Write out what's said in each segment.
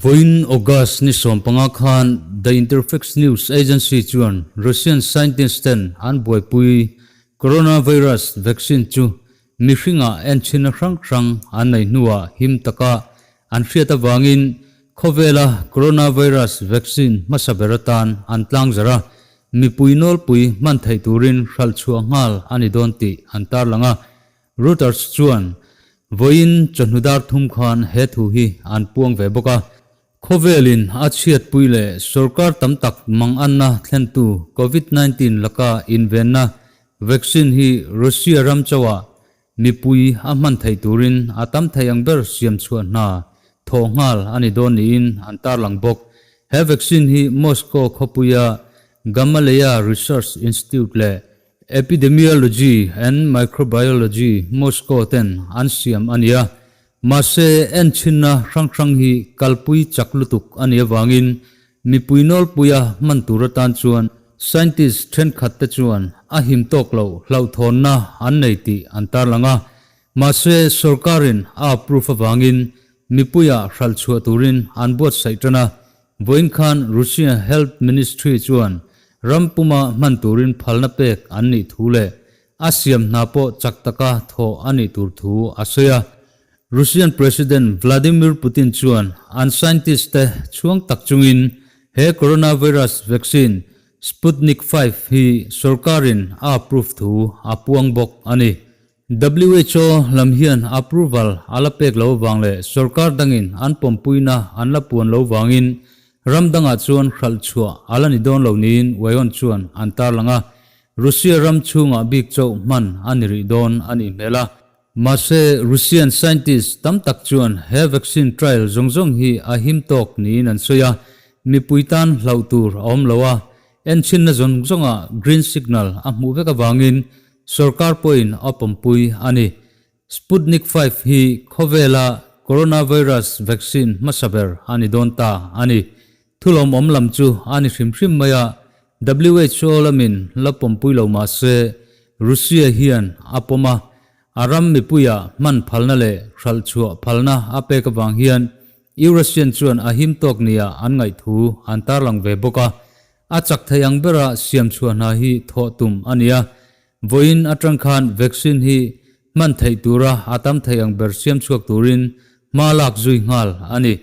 Vawiin August ni 15 khan The Interfax News Agency chuan Russian scientist ten an buaipui coronavirus vaccine chu mihringah enchhinna hrang hrang an nei hnuah him taka an hriat avangin khawvela coronavirus vaccine hmasa ber atan an tlangzarh a, mipui nawlpui hman theih turin hralh chhuah nghal a ni dawn tih an tarlang a. Reuters chuan vawiin chawhnu dar thum khan he thu hi an puang ve bawk a. Khawvelin a chhiatpui leh sorkar tam tak manganna thlentu Covid 19 laka invenna vaccine hi Russia ram chauhah mipui a hman theih turin a tam thei ang ber siam chhuah hna thawh nghal a ni dawn niin an tarlang bawk. He vaccine hi Moscow khawpuia Gamaleya Research Institute leh Epidemiology and Microbiology Moscow ten an siam a ni a, mahse enchhinna hrang hrang hi kalpui chak lutuk a nih avangin mipui nawlpuia hman tur atan chuan scientist thenkhat te chuan a him tawk loh hlauhthawnna an nei tih an tarlang a, mahse sorkarin a approve avangin mipuia hralh chhuah turin an buatsaih tan a. Vawiin khan Russia Health Ministry chuan ram puma hman turin phalna pek an nih thu leh a siam hna pawh chak taka thawh a nih tur thu a sawi a. Russian President Vladimir Putin chuan an scientist te chhuang tak chungin he coronavirus vaccine Sputnik V hi sorkarin a approve thu a puang bawk a ni. WHO lam hian approval a la pek lo avang leh sorkar dangin an pawmpuina an la puan lo vangin ram dangah chuan hralh chhuah a la ni dawn lo niin Wayon chuan an tarlang a, Russia ram chhungah bik chauh hman a ni rih dawn a nih hmel a. Mahse, Russian scientist tam tak chuan he vaccine trial zawng zawng hi a him tawk niin an sawi a, mipui tan hlauh tur a awm lo a, enchhinna zawng zawngah green signal a hmuh vek avangin Sorkar pawhin a pawmpui a ni. Sputnik V hi khawvela coronavirus vaccine hmasa ber a ni dawn ta a ni. Thulawmawm lam chu a ni hrim hrim mai a, WHO lamin la pawmpui lo mah se Russia hian a pawm a, a ram mipuia hman phalna leh hralh chhuah phalna a pek avang hian Eurasian chuan a him tawk nia an ngaih thu an tarlang ve bawk a. A chak thei ang bera siam chhuah hna hi thawh tum a ni a, vawiin atang khan vaccine hi hman theih tura a tam thei ang ber siam chhuak turin hma lak zui nghal a ni.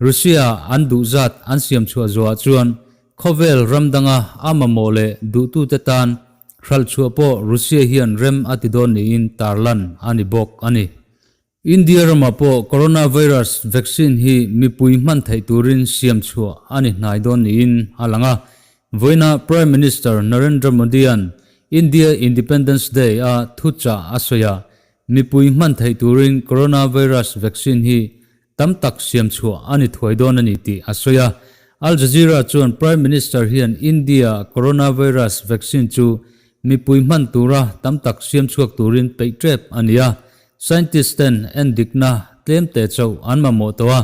Russia an duh zat an siam chhuah zuah chuan khawvel ram danga a mamawh leh duhtute tan hralh chhuah pawh Russia hian rem a ti dawn niin tarlan a ni bawk a ni. India ramah pawh coronavirus vaccine hi mipui hman theih turin siam chhuah a ni hnai dawn niin a lang a. Vawiina Prime Minister Narendra Modi-a'n India Independence Day a thuchah a sawi a, mipui hman theih turin coronavirus vaccine hi tam tak siam chhuah a ni thuai dawn a ni tih a sawi a. Al Jazeera chuan Prime Minister hian India coronavirus vaccine chu mipui hman tura tam tak siam chhuak turin peih tep a ni a. Scientist ten endikna tlem te chauh an mamawh tawh a,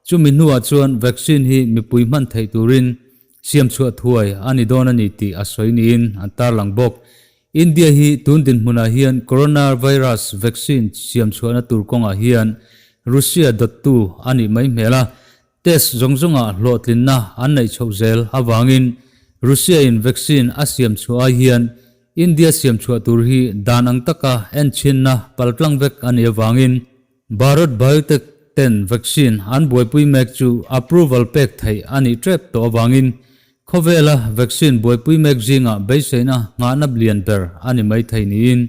chumi hnuah chuan vaccine hi mipui hman theih turin siam chhuah thuai a ni dawn a ni tih a sawi niin an tarlang bawk. India hi tun dinhmunah hian coronavirus vaccine siam chhuahna tur kawngah hian Russia dawttu a nih mai hmel a, test zawng zawngah hlawhtlinna an neih chhoh zel avangin Russia in vaccine a siam chhuah ai hian India siam chhuah tur hi dan ang taka enchhinna paltlang vek a nih avangin Bharat Biotech ten vaccine an buaipui mek chu approval pek theih a nih tep tawh avangin khawvela vaccine buaipui mek zingah beiseina nghahna lian ber a ni mai thei niin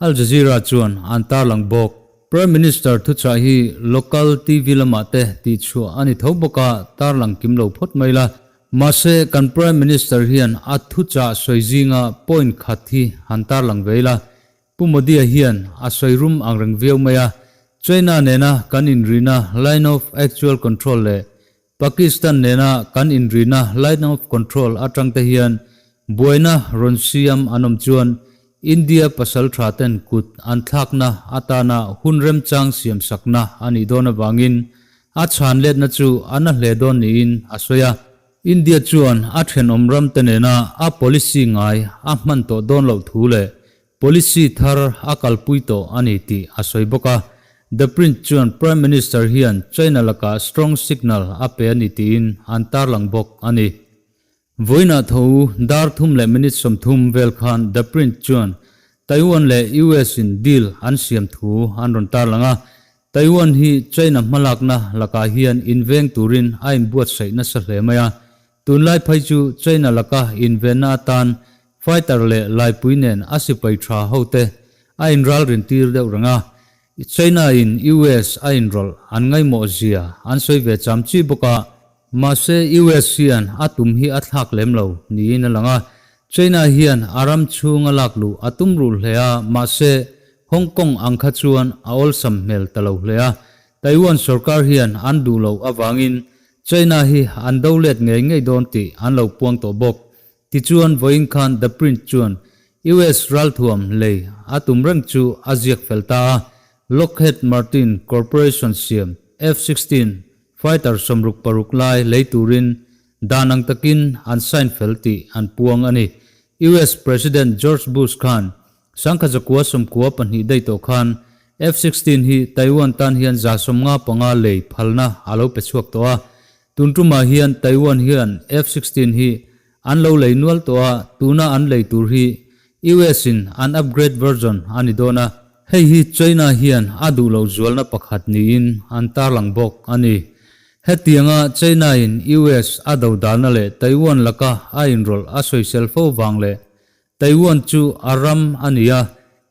Al Jazeera chuan an tarlang bawk. Prime Minister thuchah hi local TV lamah te tihchhuah a ni tho bawk a, tarlang kim lo phawt mai la. Mahse, kan Prime Minister hian a thuchah sawi zinga point khat hi han tarlang ve ila, Pu Modi-a hian a sawi rum ang reng viau mai a, China nena kan inrina line of actual control leh Pakistan nena kan inrina line of control atang te hian buaina rawn siam an awm chuan India pasal tha ten kut an thlakna atana hun remchang siamsakna a nih dawn avangin A chhan letna chu a na hle dawn niin a sawi a. India chuan a thenawm ramte nena a policy ngai a hman tawh dawn loh thu leh policy thar a kalpui tawh a ni tih a sawi bawk a. The Print chuan Prime Minister hian China lakah strong signal a pe a ni tiin an tarlang bawk a ni. Vawiinah tho dar thum leh minute 30 vel khan The Print chuan Taiwan leh US in deal an siam thu an rawn tarlang a, Taiwan hi China hmalakna lakah hian inveng turin a inbuatsaih nasa hle mai a, tunlai phei chu China laka invenna atan fighter leh laipui nen a sipai tha hote a inralrin tir deuh reng a, China in US a inrawlh an ngaihmawh zia an sawi ve cham chi bawk a. Mahse, US hian a tum hi a thlak lem lo niin a lang a. China hian a ram chhung a lak luh a tum ruh hle a, mahse, Hong Kong ang kha chuan a awlsam hmel ta lo hle a. Taiwan sorkar hian an duh loh avangin China hi an do let ngei ngei dawn tih an lo puang tawh bawk. Tichuan, vawiin khan The Print chuan US ralthuam lei a tum reng chu a ziak fel ta a, Lockheed Martin Corporation siam F-16 Fighter 66 lai lei turin dan ang takin an sign fel tih an puang a ni. US President George Bush khan 1992 daih tawh khan F-16 hi Taiwan tan hian 95% lei phalna a lo pe chhuak tawh a. Tun tumah hian Taiwan hian F-16 hi an lo lei nual tawh a, tuna an lei tur hi US in an upgrade version a ni dawn a, hei hi China hian a duh loh zualna pakhat niin an tarlang bawk a ni. Hetianga China in US a do dalna leh Taiwan laka a inrawlh a sawisel fo vang leh Taiwan chu a ram a ni a,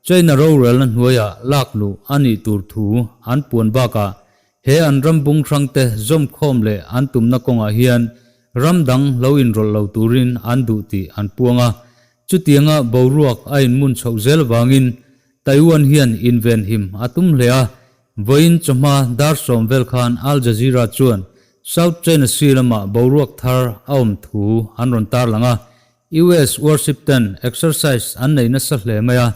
China rorelna hnuaiah lak luh a nih tur thu an puan bakah he an ram bung hrangte zawmkhawm leh an tumna kawngah hian ram dang lo inrawlh lo turin an duh tih an puang a. Chutianga boruak a inmun chhoh zel vangin Taiwan hian invenhim a tum hle a, vawiin chawhma dar 10 vel khan Al Jazeera chuan South China Sea lamah boruak thar a awm thu an rawn tarlang a, US warship ten exercise an nei nasa hle mai a,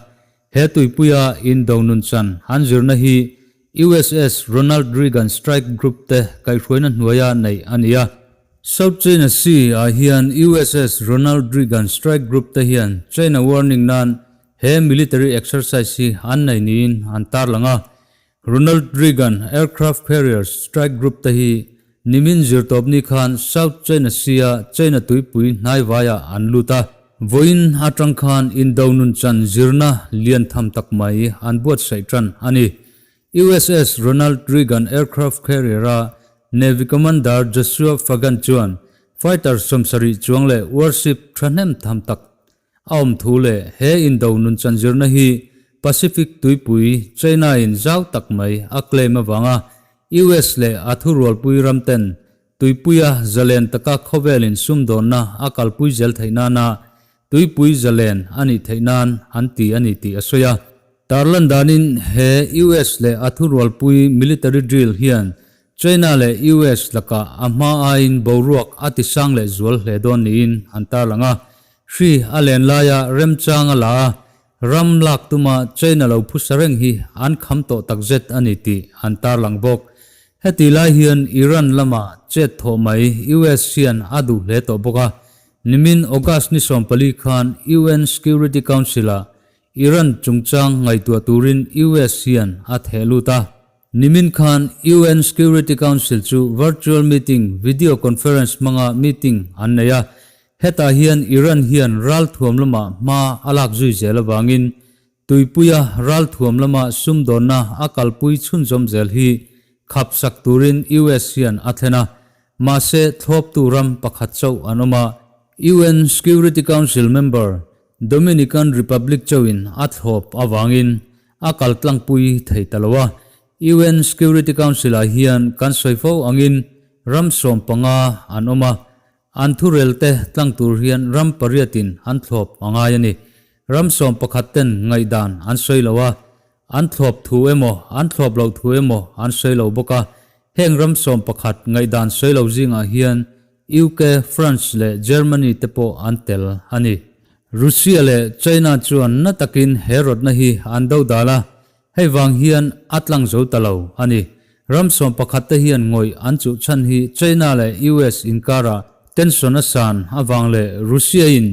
he tuipuia indo nunchan an zirna hi USS Ronald Reagan Strike Group te kaihhruaina hnuaia neih a ni a. South China Sea ah hian USS Ronald Reagan Strike Group te hian China warning nan he military exercise hi an nei niin an tarlang a. Ronald Reagan Aircraft Carrier Strike Group te hi nimin zirtawpni khan South China Sea-a China tuipui hnaivaiah an lut a. Vawiin atang khan indo nunchan zirna lian tham tak mai an buatsaih tan a ni. USS Ronald Reagan Aircraft Carrier-a Navy Commander Joshua Fagan chuan fighter 70 chuang leh warship thahnem tham tak A awm thu leh he indo nunchan zirna hi Pacific tuipui China-in zau tak mai a claim avanga US leh a thurualpui ram ten tuipuia zalen taka khawvelin sumdawnna a kalpui zel theih nana tuipui zalen a nih theih nan an ti a ni tih a sawi a. Tarlan danin he US leh a thurualpui military drill hian China leh US lakah a hma aiin boruak a tisang leh zual hle dawn niin an tarlang a. Hri a len laia remchang a la a, ram lak tuma China lo phusa reng hi an kham tawh takzet a ni tih an tarlang bawk. Heti lai hian Iran lama chet thawh mai US hian a duh hle tawh bawk a. Nimin August ni 14 khan UN Security Council-ah Iran chungchang ngaihtuah turin US hian a theh lut a. Nimin khan UN Security Council chu virtual meeting, video conference hmanga meeting an nei a. Hetah hian Iran hian ralthuam lama hma a lak zui zel avangin tuipuia ralthuam lama sumdawnna a kalpui chhunzawm zel hi khapsak turin US hian a thlen a. Mahse, thlawptu ram pakhat chauh an awm a. UN Security Council member Dominican Republic chauhin a thlawp avangin a kal tlangpui thei ta lo a. UN Security Council-ah hian kan sawi fo angin ram 15 an awm a. An thurelte tlang tur hian ram pariatin an thlawp a ngai a ni. Ram 11 ten ngaihdan an sawi lo a, an thlawp thu emaw an thlawp loh thu emaw an sawi lo bawk a. Heng ram 11 ngaihdan sawi lo zingah hian UK, France leh Germany te pawh an tel a ni. Russia leh China chuan na takin he rawtna hi an do dal a, Hei vang hian a tlang zo ta lo a ni. Ram 11 te hian ngawih an chuh chhan hi China leh US inkarah tension a san avang leh Russia in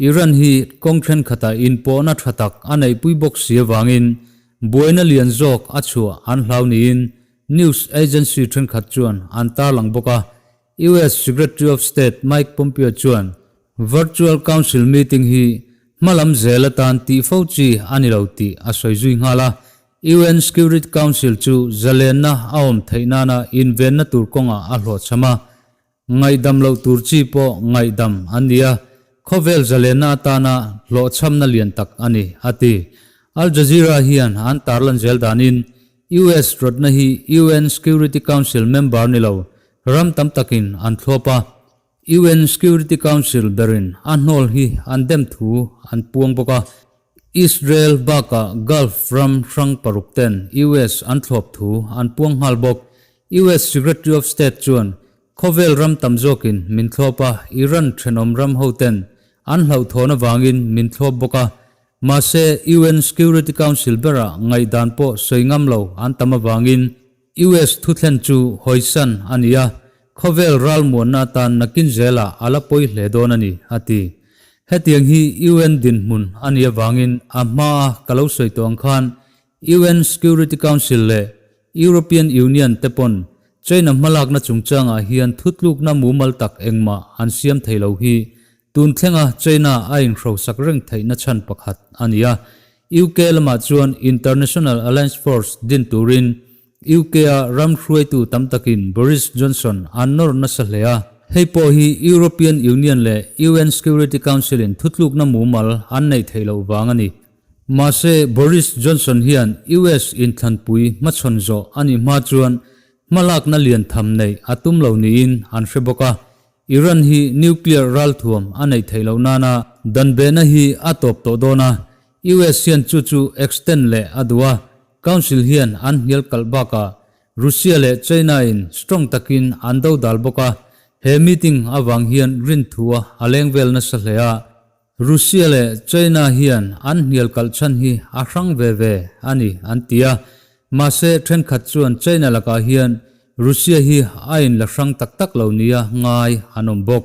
Iran hi kawng thenkhatah inpawhna tha tak a neihpui bawk si avangin buaina lian zawk a chhuah an hlau niin news agency thenkhat chuan an tarlang bawk a. US Secretary of State Mike Pompeo chuan virtual council meeting hi hmalam zel atan tih fo chi a ni lo tih a sawi zui nghal a. UN Security Council chu zalenna a awm theih nana invenna tur kawngah a hlawhchham a. Ngaihdam loh tur chi pawh ngaihdam an ni a, khawvel zalenna atana hlawhchhamna lian tak a ni, a ti. Al Jazeera hian an tarlan zel danin US rawtna hi UN Security Council member ni lo ram tam takin an thlawp a, UN Security Council berin a hnawl hi an dem thu an puang bawk a. Israel bakah Gulf ram hrang paruk ten US an thlawp thu an puang nghal bawk. US Secretary of State chuan khawvel ram tam zawkin min thlawp a, Iran thenawm ram ho ten an hlauhthawn avangin min thlawp bawk a. Mahse UN Security Council berah ngaihdan pawh sawi ngam lo an tam avangin US thuthlen chu hawisan a ni a, khawvel ralmuanna atan nakin zelah a la pawi hle dawn a ni, a ti. Hetiang hi UN dinhmun a nih avangin a hmaa ka lo sawi tawh ang khan UN Security Council leh European Union te pawn China hmalakna chungchangah hian thutlukna mumal tak engmah an siam thei lo hi tun thlenga China a inhrosak reng theihna chhan pakhat a ni a. UK lamah chuan International Alliance Force din turin UK-a ram hruaitu tam takin Boris Johnson an nawr nasa hle a. Hei pawh hi European Union leh UN Security Council-in thutlukna mumal an neih theih loh vang a ni. Mahse, Boris Johnson hian US inthlanpui hmachhawn zawh a nih hma chuan hmalakna lian tham neih a tum lo niin an hre bawk a. Iran hi nuclear ralthuam a neih theih loh nana danbehna hi a tawp tawh dawn a, US hian chu chu extend leh a duh a, Council hian an hnial kalh bakah Russia leh China in strong takin an do dal bawk a, he meeting avang hian rinthua a leng vel nasa hle a, Russia leh China hian an hnial kalh chhan hi a hrang ve ve a ni an ti a, mahse thenkhat chuan China lakah hian Russia hi a in la hrang tak tak lo nia ngai an awm bawk.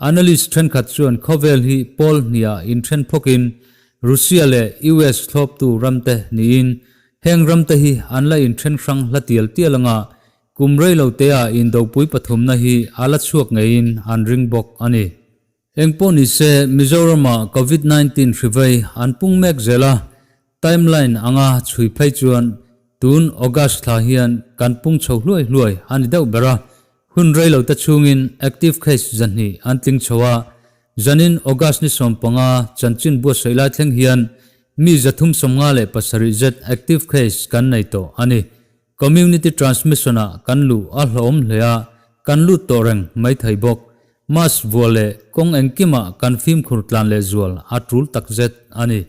Analyst thenkhat chuan khawvel hi pawl hniah inthen phawkin Russia leh US thlawptu ramte niin heng ramte hi an la inthen hrang hla tial tial anga kum rei lo teah indopui pathumna hi a la chhuak ngeiin an ring bawk a ni. Engpawh ni se Mizoramah Covid 19 hrivei an pung mek zel a, timeline anga chhui phei chuan tun August thla hian kan pung chho hluai hluai a ni deuh ber a, Hun rei lo te chhungin active case 200 an tling chho a, zanin August ni 15 chanchin buatsaih lai thleng hian mi 357 zet active case kan nei tawh a ni. Community transmission ah kan luh a hlawhawm hle a, kan lut tawh reng mai thei bawk. Mask vuah leh kawng engkimah kan fimkhur tlan leh zual a tul takzet a ni.